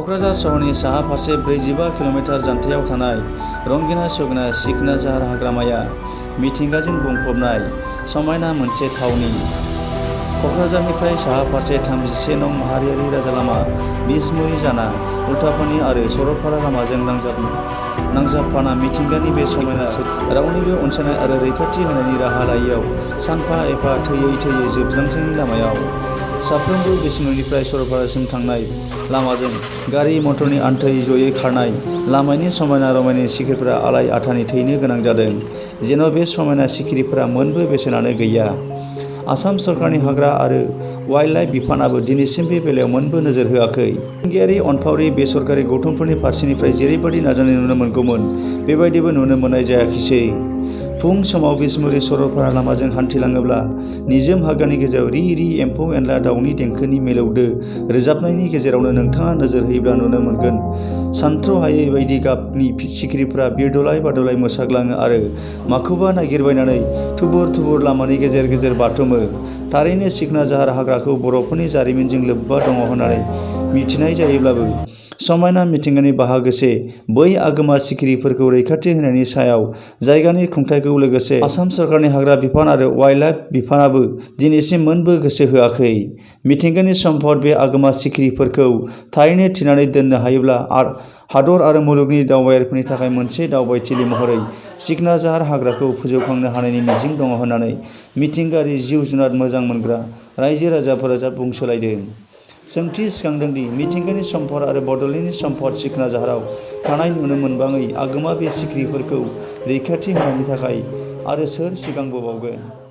क'क्राझार सहरनि साहा फारसे 45 किल'मिटार जानथायाव थानाय रंगिना संगिना सिखना जाहार हाग्रामाया मिथिंगाजों बुंफबनाय समायना मोनसे थावनि। क'क्राझारनिफ्राय साहा फारसे 31 नं माहारियारि राजा लामा, बिसमुरि जाना, उल्थापानि आरो सरलपारा लामाजों नांजाबफाना मिथिंगानि बे समायना रावनिबो अनसायनाय आरो रैखाथि होनायनि राहा लायैयाव सानफा एफा थैयै जोबलांनायनि लामायाव साफ्रोमबो बिसमुरिनिफ्राय सरलपारासिम थांनाय लामाजों गारि मटरनि आन्थै जयै खारनाय लामानि समायना रमायना सिखिरिफोरा आलाय आथानि थैनो गोनां जादों, जेन' बे समायना सिखिरिफोरा मोनबो बेसेनानो गैया। आसाम सरकारनि हाग्रा आरो वाइल्डलाइफ बिफानाबो दिनैसिम बे बेलायाव मोनबो नोजोर होआखै। मिथिंगायारि अनफावरि बेसरकारि गौथुमफोरनि फारसेनिफ्राय जेरैबादि नाजानाय नुनो मोनगौमोन बेबायदिबो नुनो मोननाय जायाखिसै। फुं समाव बिसमुरि सरलपारा लामाजों हान्थिलाङोब्ला निजोम हाग्रानि गेजेराव रि एम्फौ एनला दाउनि देंखोनि मिलौदो रोजाबनायनि गेजेरावनो नोंथाङा नोजोर होयोब्ला नुनो मोनगोन सानथ्र'हायै बायदि गाबनि सिखिरिफोरा बिरदलाय बादलाय मोसाग्लाङो आरो माखौबा नागिरबायनानै थुबुर लामानि गेजेर बाथुमो। थारैनो सिखना जाहार हाग्राखौ बर'फोरनि जारिमिनजों लोब्बा दङ होननानै मिथिनाय जायोब्लाबो समायना मिथिंगानि बाहागोसे बै आगोमा सिखिरिफोरखौ रैखाथि होनायनि सायाव जायगानि खुंथायखौ लोगोसे आसाम सरकारनि हाग्रा बिफान आरो वाइल्डलाइफ बिफानाबो दिनैसिम मोनबो गोसो होआखै। मिथिंगानि सम्पद बे आगोमा सिखिरिफोरखौ थारैनो थिनानै दोननो हायोब्ला हादर आरो मुलुगनि दावबायारिफोरनि थाखाय मोनसे दावबायथिलि महरै सिखना जाहार हाग्राखौ फोजौखांनो हानायनि मिजिं दङ होननानै मिथिंगायारि जिब जुनार मोजां मोनग्रा रायजो राजाफोरा बुंसोलायदों। सोंथि सिखांदों दि मिथिंगानि सम्पद आरो बड'लेण्डनि सम्पद सिखना जाहाराव थानाय नुनो मोनबाङै आगोमा बे सिखिरिफोरखौ रैखाथि होनायनि थाखाय आरो सोर सिगांबोबावगोन।